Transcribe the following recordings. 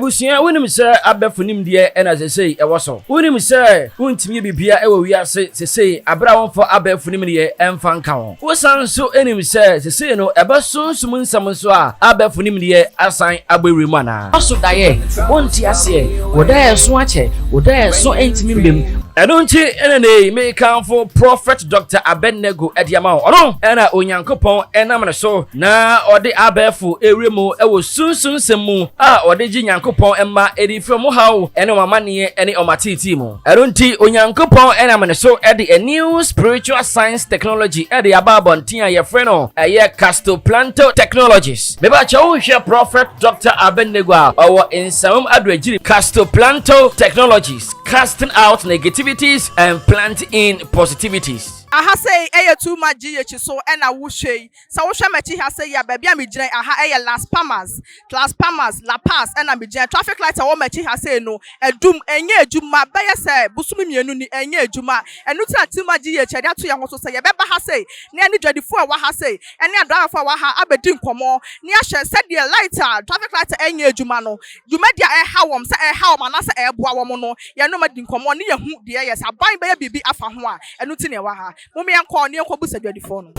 Abusua, wonim sɛ abɛfo nimdeɛ na sesei ɛwɔ so? Wonim sɛ wontumi yɛ biribiara wɔ wiase sesei bere a womfa abɛɛfo nimdeɛ mfa nka ho? Wosan nso nim sɛ sesei no ɛba sunsum nsɛm nso a abɛɛfo nimdeɛ asan abɔ awura mu anaa? Woaso daeɛ? Wonte aseɛ? Wo daeɛ so akyɛ? Wo daeɛ so ntumi mma mu? Ɛno nti na nnɛ yi mekamfo Prɔfɛt Dɔkta Abednego de ama wo. Ɔno na Onyankopɔn nam ne so na ɔde abɛɛfo rewura mu wɔ sunsum nsɛm mu a ɔde gye Nyankopɔn mma de firi wɔn haw ne wɔn amanneɛ ne wɔn ateetee mu. Ɛno nti Onyankopɔn nam ne so de a new spiritual science technology de aba abɔnten a yɛfrɛ no ɛyɛ Castoplanto Technologies. Mebakyɛ wohwɛ Prophet Dr. Abednego a ɔwɔ Nsamam Adoagyiri Castoplanto Technologies, casting out negativities and plant in positivities. Aha sei ɛyɛ too much GH so ɛna wo hwɛ yi. Sɛ wo hwɛ m'akyi ha sei a baabi a me gyina yi aha ɛyɛ Las Palmas, Las Palmas, La Paz ɛna me gyina. Traffic light a ɛwɔ m'akyi ha sei no ɛdum ɛnyɛ adwuma bɛyɛ sɛ bosome mmienu ni ɛnyɛ adwuma. Ɛno nti na too much GH yɛde ato yɛn ho so sɛ yɛbɛba ha sei na yɛne dwadifoɔ a ɛwɔ ha sei ɛne adriverfoɔ a ɛwɔ ha abɛdi nkɔmmɔ na yɛahwɛ sɛdeɛ light a traffic light a ɛnyɛ adwuma no dwumadi a ɛreha wɔn sɛ ɛreha wɔn anaasɛ ɛreboa wɔn no, yɛne wɔn adi nkɔmmɔ ne yɛahu deɛ ɛyɛ. Sɛ aban bɛyɛ biribi afa ho a, ɛno nti na yɛwɔ ha. Mom yɛnkɔ na yɛnkɔbisa adwadifoɔ no.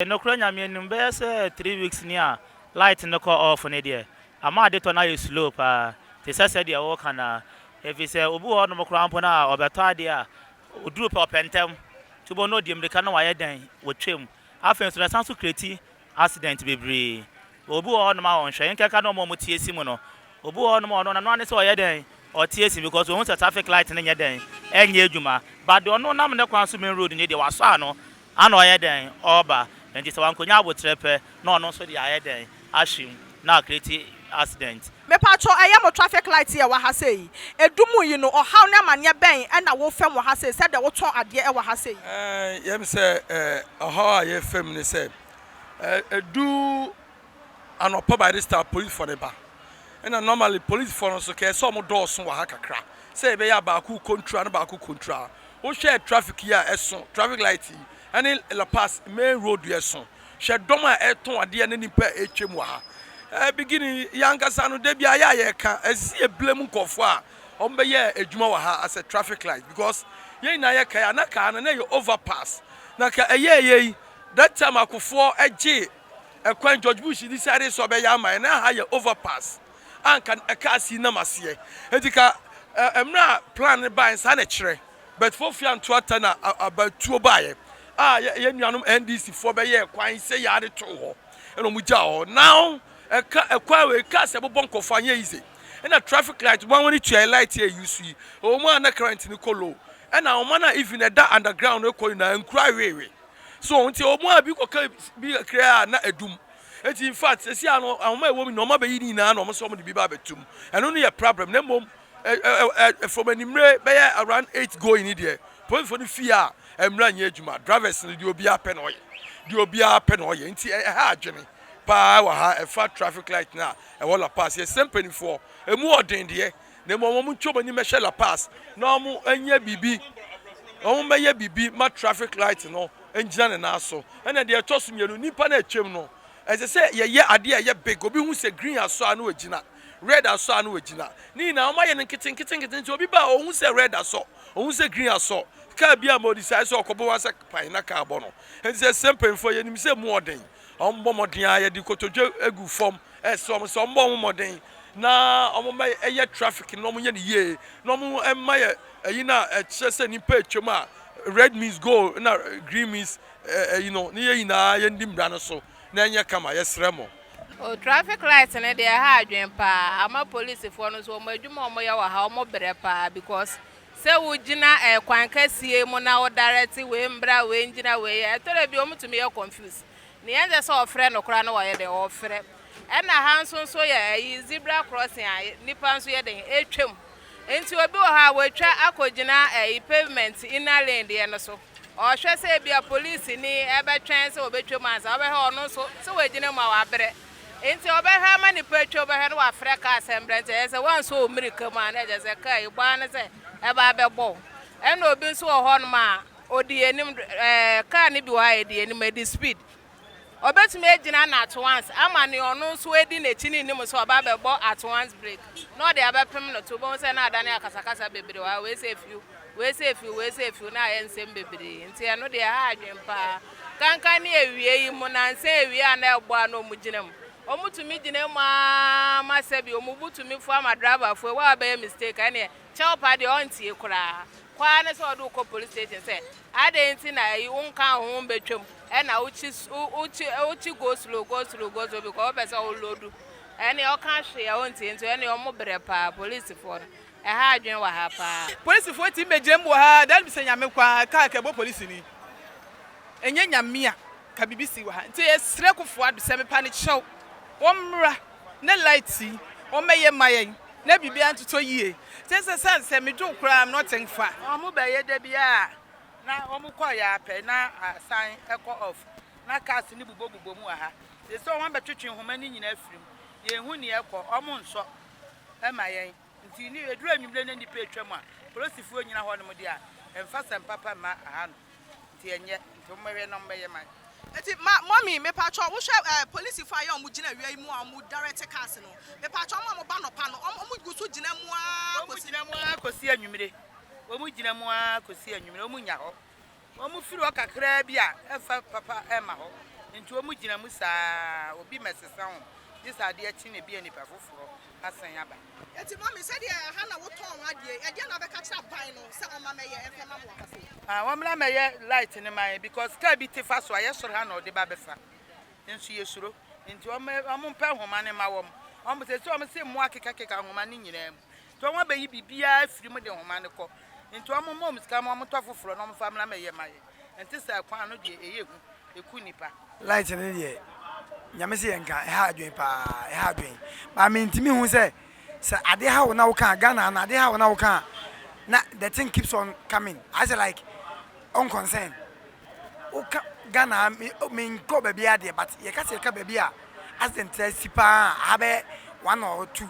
Nokorɛ Nyame anim bɛyɛ sɛ 3 weeks ni a light no kɔ off no deɛ ama adetɔ no ayɛ slow paa te sɛ sɛdeɛ woka no ara ɛfiri sɛ obi wɔ hɔnom koraa mpo no a ɔbɛtɔ adeɛ a ɔduru pɛ ɔpɛ ntɛm nti wobɛhu na ɔdi mmirika na wayɛ dɛn watwam. Afei nso no ɛsan nso create accident bebree. Obi wɔ hɔnom a ɔnhwɛ, nkenka ne wɔn a wɔte asi mu no. Obi wɔ hɔnom a ɔno n'ano ara ne sɛ ɔyɛ dɛn ɔte asi because ohu sɛ traffic light no nyɛ dɛn ɛnyɛ adwuma. But deɛ ɔno nam ne kwan so main road no deɛ wasɔ ano ana ɔyɛ dɛn ɔreba. Nti sɛ wankonya aboterɛ pɛ na ɔno nso de ayɛ dɛn ahwe mu na acreate accident. Mepakyɛw ɛyɛ mo traffic light yi a ɛwɔ ha sei yi ɛdum yi no ɔhaw ne amaneɛ bɛn na wo fam wɔ ha sei sɛdeɛ wo tɔn adeɛ ɛwɔ ha sei yi? Ɛɛ yɛm sɛ ɛɛ ɔhaw a yɛfam ne sɛ ɛɛ ɛdu anɔpa by this time police foɔ no ba ɛna normally police foɔ no nso kɛɛ sɛ ɔmo dɔɔso wɔ ha kakra sɛ ɛbɛyɛ a baako control na baako control wohwɛ traffic yi a ɛso traffic light yi ɛne La Paz main road yi ɛso hwɛ dɔm a ɛtɔn adeɛ ne nipa a ɛtwam wɔ ha ɛɛ beginning yɛn ankasa no da bi ayɛ a yɛka ɛsisi yɛ blame nkɔfoɔ a wɔn bɛyɛ adwuma wɔ ha as a traffic light because yɛn nyinaa yɛ kae a na kaa no na yɛ overpass na ka ɛyɛ ɛyɛ yi that time akofoɔ ɛgye ɛkwan George Bush decide sɛ ɔbɛyɛ ama yɛn na ha yɛ overpass a nka ɛkaa si nam aseɛ eti ka ɛ mmerɛ a plan no baa saa na ɛkyerɛ but fofi anto ata na abatuo baayɛ a yɛ nuanom NDC foɔ bɛyɛ kwan sɛ yɛ ade to hɔ ɛna wɔn gya hɔ now ɛka ɛkwan wɔ cars ɛbobɔ nkɔfo anyɛ easy ɛna traffic light wɔn wɔn tua light yɛ use yi wɔn a na current no kɔ low ɛna wɔn a even ɛda underground no kɔ nyinaa nkura aweewe so nti wɔn a bi kɔka bi kakra a na edum eti in fact esi ano ahoma ɛwɔ mu na wɔn abɛyi ne nyinaa na wɔn nso wɔn de bi ba abɛtum. Ɛno no yɛ problem na mmom ɛ ɛ ɛ from enimire bɛyɛ around 8 going ni deɛ polisifoɔ no fie a mmerɛ nyɛ adwuma. Drivers no deɛ obiara pɛ na ɔyɛ deɛ obiara pɛ na ɔyɛ nti ɛha adwene paa wɔ ha ɛfa traffic light na ɛwɔ La Paz. Yɛsɛ mpanimfoɔ emu ɔden deɛ na mmom wɔn ntwa wɔn anim ɛhyɛ La Paz na wɔn nyɛ biribi, wɔn bɛyɛ biribi ma traffic light no ngyina ne nan so. Ɛna deɛ ɛtɔ so mmienu, nipa no atwam no ɛsɛ sɛ yɛyɛ adeɛ a ɛyɛ big obi hu sɛ green asɔ a no wagyina, red asɔ a no wagyina. Ne nyinaa wɔn ayɛ no nketenkete nkete nti obi ba a ohun sɛ red asɔ, ohun sɛ green asɔ, kaa bi a ma ɔdi saa sɛ ɔkɔbɔ wɔn asɛ pan na kaa bɔ no. Nti sɛ sɛ mpanyinfoɔ yɛnim sɛ mu ɔden wɔn bɔ mmɔden a yɛde kotodwe egu fam ɛsɛ wɔn sɛ wɔn bɔ wɔn mmɔden na wɔn bɛ ɛyɛ traffic na wɔn yɛ ne yie na wɔn ɛma yɛ ɛyi na ɛkyerɛ sɛ nipa atwam a red means go na green means ɛyi no ne yɛ nyinaa yɛn di mmira no so na ɛnyɛ kama. Yɛsrɛ mo. O traffic light no deɛ, ɛha adwene paa ama polisifoɔ no nso. Wɔn adwuma a wɔyɛ wɔ ha, wɔn brɛ paa because sɛ wogyina ɛkwan kɛseɛ mu na wo direct wei mbra, wei ngyina wei yɛ ɛtɔrɔ bi wɔn tumi yɛ confuse ne yɛn sɛ ɔfrɛ no koraa no wɔyɛ deɛ ɔfrɛ. Ɛna ha nso nso yɛ ɛyi zebra crossing a nipa nso yɛ den etwam nti obi wɔ hɔ a wɔatwa akɔgyina ɛyi pavement inner lane deɛ no so ɔhwɛ sɛ ebi a polisi ni ɛbɛtwɛn sɛ ɔbɛtwam ansa ɔbɛhwɛ ɔno nso sɛ wɔagyina mu a wabrɛ nti ɔbɛhwɛ ama nipa atwa ɔbɛhwɛ no wafrɛ kaa sɛ mbrɛ nti ɛyɛ sɛ wanso wɔ mmirika mu a na ɛkyɛ sɛ kaa yi bɔ ano sɛ ɛba abɛbɔ wo. Ɛna obi nso wɔ hɔnom a ɔdi anim kaa no bi wɔ ha a ɛdi anim ɛdi speed. Ɔbɛtumi agyina no at once ama nea ɔno nso adi n'akyi no nnim sɛ ɔba abɛbɔ at once break na ɔde abɛpem no to. Wobɛhu sɛ na adane akasakasa bebree wɔ ha, wei sɛ fiw, wei sɛ fiw, wei sɛ fiw na ayɛ nsɛm bebree. Nti ɛno deɛ ɛha adwene paa. Kankan ne awia yi mu, nansa awia a na ɛbɔ a na wɔgyina mu. Wɔtumi gyina mu ara ma sɛbi wɔn bo tumi fu ama driverfoɔ yi, wo a wobɛyɛ mistake a ɛneɛ kyɛw pa deɛ ɔntie koraa. Kɔ ara ne sɛ ɔde wo kɔ police station sɛ adɛn nti na ayi wonkaa wo ho mbɛtwam ɛna wokyi wokyi wokyi go slow go slow go slow because wopɛ sɛ wo load ɛneɛ ɔka hwee a ɔntie nti ɛneɛ ɔmo brɛ paa policefoɔ no ɛha adwene wɔ ha paa. Polisifoɔ tumi bɛgyina mu wɔ ha daa bisa Nyame koraa kaa ka ɛbɔ polisini ɛnyɛ Nyame a ka biribi si wɔ ha nti yɛsrɛ Kufuor Addo sɛ mepa no kyɛw wɔmmra ne light yi wɔmmɛyɛ ma yɛn na biribiara ntotɔ yie sɛ sɛ sɛ sɛ medwo koraa I'm not thankful. Wɔn bɛyɛ da biara na wɔn kɔ yɛ apɛ na asan kɔ off na cars no bobɔ bobɔ mu wɔ ha sese wɔn abɛtwetwe nhoma no nyinaa afiri mu yɛn hu nea ɛkɔ wɔn nsɔ ma yɛn nti ne eduru anwumire na nipa atwa mu a polisifoɔ nyina hɔ nom deɛ a ɛnfa sɛm papa mma aha no nti ɛnyɛ nti wɔn bɛhwɛ na wɔn bɛyɛ ma yɛn. Eti ma mummy mepakyɛw wo hwɛ eh polisifo a yɛ ɔmo gyina awia yi mu a ɔmo direct cars no mepakyɛw ɔmo a ɔmo ba nɔpa no ɔmo ɔmo gu so gyina mu aa Wɔn kosi. gyina mu ara kɔsi anwummere. Wɔn gyina mu ara kɔsi anwummere. Wɔn nnya hɔ. Wɔn firi hɔ kakraa bi a, ɛmfa papa mma hɔ. Nti wɔn gyina mu saa ara. Obi mmɛsesa wɔn. Gye sɛ adeɛ kye na ebia nipa foforɔ asan aba. Eti mummy sɛdeɛ ɛha na wotɔn adeɛ yi ɛdeɛn na wobɛka kyerɛ aban no sɛ ɔmma mɛyɛ ɛmfa ma mo wɔ ha sei. Ah wɔmmra mmɛyɛ light no ma yɛn because car bi te fa so a yɛ soro ha na ɔde ba bɛfa nso yɛsuro nti wɔn wɔn mpɛ nhoma no mma wɔn wɔn sɛ sɛ wɔn se mmoa kekakeka nhoma no nyinaa mu nti wɔn abɛyi biribiara afiri mu de nhoma no kɔ nti wɔn mma wɔn sika ma wɔn tɔ foforɔ na wɔn fa mmra mmɛyɛ ma yɛn ɛnte sɛ kwan no deɛ ɛyɛ hu ɛku nipa. Light no deɛ Nyame se yɛnka ɛha adwen paa ɛha adwen but mentumi hu sɛ sɛ ade ha wo na woka a Ghana ha no ade ha wo na woka a na the thing keeps on coming ayɛ sɛ like unconcern woka Ghana ha me menkɔ baabi adeɛ but yɛka sɛ yɛka baabi a accident asi paa a aha bɛyɛ one or two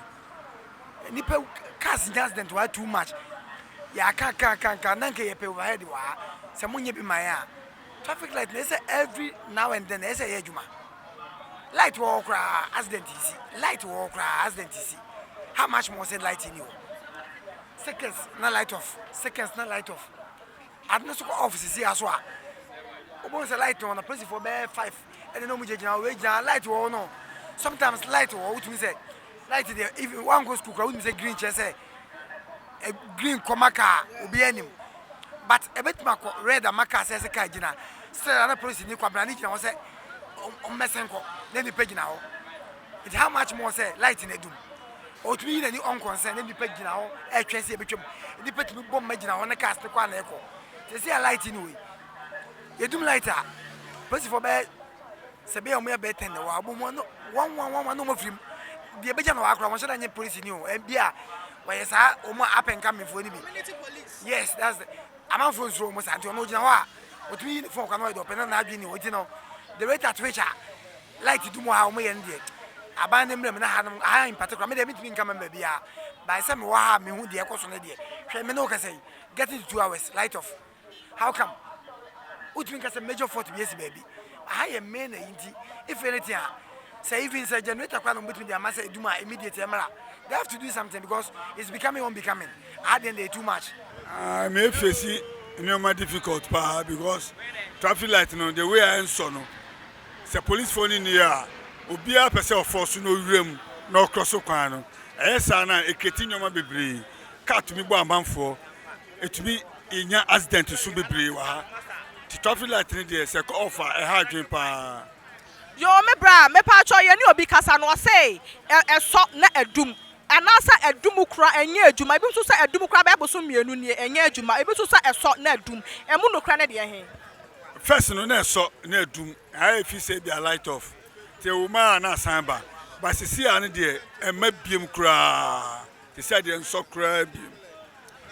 nipa cars nya accident wɔ ha too much yɛaka ka ka ka na nka yɛpɛ overhead wɔ ha sɛ monyɛ bi ma yɛn a Traffic light na ɛsɛ every now and then ɛsɛ ɛyɛ adwuma. Light wɔ hɔ koraa accident si. Light wɔ hɔ koraa accident si. How much more sɛ light ni hɔ. Seconds na light off. Seconds na light off. Ade no so kɔ off sisi aso a. Wobɛhu sɛ light no na polisifoɔ bɛyɛ five ɛde na wɔn gyinagyina hɔ wei gyina light wɔ hɔ no. Sometimes light wɔ hɔ wotumi sɛ light deɛ even wankɔ school koraa wotumi sɛ green kyerɛ sɛ green kɔ ma car obiara nim but ɛbɛtumi akɔ red ama car sɛ ɛsɛ car gyina still ana polisi ni kwabena ne gyina hɔ sɛ ɔmmɛsɛn kɔ na nipa gyina hɔ nti how much more sɛ light na adum ɔtumi yi n'ani ɔnkɔnsɛn na nipa gyina hɔ ɛretwɛn sɛ ɛbɛtwam nipa tumi bɔ mma gyina hɔ ne cars ne kɔ ana ɛkɔ sɛ sɛ light ni wei yɛdum light a polisifoɔ bɛyɛ Sɛ bɛyɛ wɔn yɛ bɛyɛ ten na wɔ abɔ mu no wɔn wɔn wɔn wɔn na wɔn afiri mu deɛ ɛbɛgya na wɔakora wɔn hyɛ da nye polisi ni o ɛbi a wɔyɛ saa wɔn a up and coming foɔ no bi yes that's the amanfoɔ nsuro wɔn saa nti wɔn gyina hɔ a wɔtumi yi ne phone kwan wɔyɛ deɛ ɔpɛ na n'adwene ni wɔn ti no the rate at which a light dum hɔ a wɔn yɛ no deɛ aban ne mmerɛ mu na ha no ha in particular me deɛ metumi nka mɛ baabi a by sɛ mewɔ ha a mehu deɛ ɛkɔ so no deɛ hwɛ me ne wo kasa yi getting to 2 hours light off. How come? Wotumi nka sɛ major fault bi asi baabi. Aha yɛ main ayi nti if anything a sɛ even sɛ generator koraa na wɔbɛtumi de ama sɛ edum a immediate ɛmmra. They have to do something because it's becoming unbecoming. Aha deɛ deɛ too much. Ah, me face nneɛma difficult paa because traffic light no the way a ɛnsɔ no sɛ policefoɔ no nni a obiara pɛ sɛ ɔfɔ so na owura mu na ɔkorɔ so kwan no ɛyɛ saa na ɛkreti nneɛma bebree car tumi bɔ amanfoɔ Ɛtumi yɛnya accident nso bebree wɔ ha nti traffic light no deɛ sɛ ɛkɔ off a ɛha adwene paa. Yoo me bra mepakyɛw yɛne obi kasa no ɔse ɛsɔ na adum anaasɛ adum kora ɛnyɛ adwuma ebi nso sɛ adum kora bɛyɛ bosom mienu nie ɛnyɛ adwuma ebi nso sɛ ɛsɔ na adum ɛmu nokorɛ ne deɛ he? First no na ɛsɔ na adum ayɛ fi sɛ ebia light off nti ɛwɔ mu a na asan ba but sisi a no deɛ ɛmma biem koraa te sɛ deɛ nsɔ koraa biem.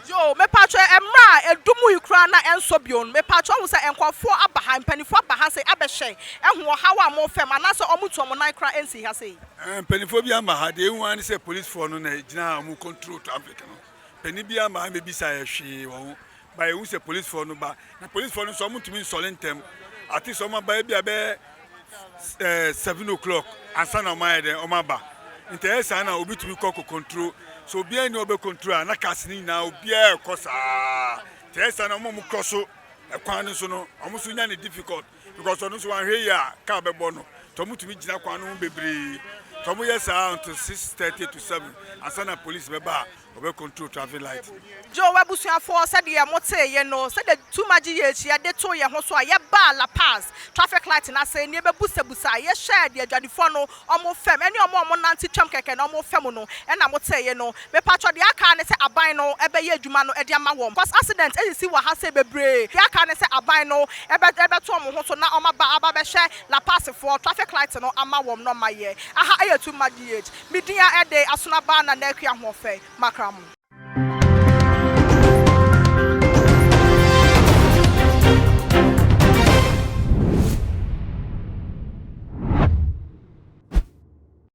Yoo mepakyɛ ɛmmerɛ a ɛdum yi koraa na ɛnsɔ bio no mepakyɛ wohu sɛ nkorɔfoɔ aba ha mpaninfoɔ aba ha sei abɛhwɛ ahu ɔhaw a mofam anaasɛ ɔmo ntu ɔmo nan koraa ɛnsi ha sei. Ɛɛ mpaninfoɔ bi amma ha deɛ ehu ara ne sɛ policefoɔ no na egyina ha a ɔmo control traffic no panin bi amma ha mmɛbisa yɛ hwee wɔ ho but ehu sɛ policefoɔ no ba na policefoɔ no nso ɔmo ntumi nsɔre ntɛm at least ɔmo aba ebi a bɛyɛ. Eh, 7 o'clock ansa na ɔmo ayɛ dɛ ɔmo aba. Nti ɛyɛ saa na obi tumi kɔ kɔ control so obiara ni ɔbɛ control a, na cars ne nyinaa obiara ɛkɔ saa. Nti ɛyɛ saa na ɔmo a ɔmo kɔ so ɛkwan no so no, ɔmo nso nya ne difficult because ɔno nso wanhwɛ yie a, car bɛbɔ no. Nti ɔmo tumi gyina kwan no ho bebree. Nti ɔmo yɛ saa until 6:30 to 7 ansa na police bɛba a ɔbɛ control traffic light. Joe abusuafoɔ, sɛdeɛ moteeɛ no, sɛdeɛ Tuma GH yɛde to yɛn ho so a yɛbaa La Paz traffic light no ase ne yɛbɛbusabusa, yɛhyɛ deɛ adwadifoɔ no ɔmo fam ɛne ɔmo a ɔmo nante twam kɛkɛ na ɔmo fam no, ɛna moteeɛ no. Mepatwɔ, deɛ aka ne sɛ aban no ɛbɛyɛ adwuma no ɛde ama wɔn, cause accident ɛsisi wɔ ha sɛ bebree. Deɛ aka ne sɛ aban no ɛbɛto ɔmo ho so na ɔmo aba bɛhwɛ La Pazfoɔ traffic light no ama wɔn no. Ɔma yɛ aha ɛyɛ Tuma GH. Media ɛde Asonaba na na akua ahoɔfɛ makra mo.